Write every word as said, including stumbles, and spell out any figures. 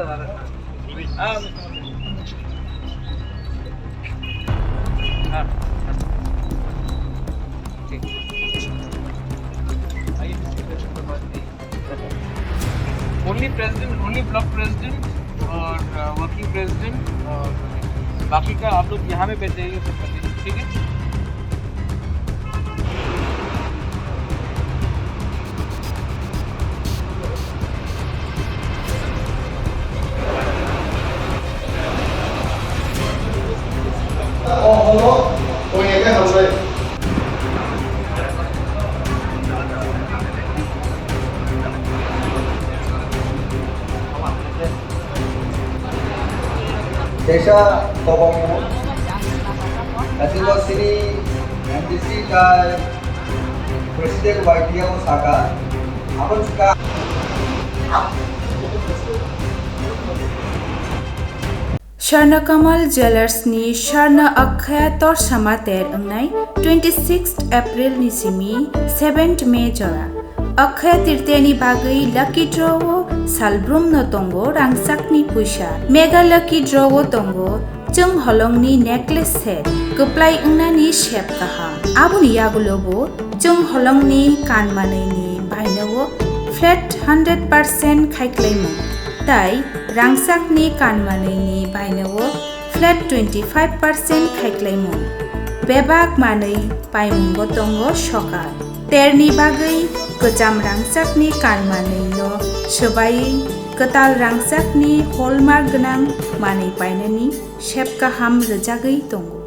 हाँ, हाँ, हाँ। ठीक। Only president, only block president और, अ, working president और बाकी का आप लोग यहाँ पे बैठ जाइए, सब कर लीजिए, ठीक है? Teisa kobong kaisa sini M D C tai President Y T A o saka, abo chika. Swarna Kamal Jewellers ni Swarna Akshaya Torsama ter wngnai twenty sixth April ni simi seventh May jora. Akshaya Tritiya ni bagwi lucky draw o salbrum no tongo rangchak ni puisa. Mega lucky draw o tongo chwng holong ni necklace set kwplai wngnani sep kaham. Aboni yagulo bo chwng holong ni kan manwi ni baino o flat hundred percent khaiklaimung. Tai rangchak ni kan manwi ni baino o flat twenty five percent khaiklaimung. Bebak manwi paimung bo tongo sokal. Terni bagwi kwcham rangchakni kan manwino swbaiwi kwtal rangchakni hallmark gwnang manwi painani sep kaham rwjagwi tongo.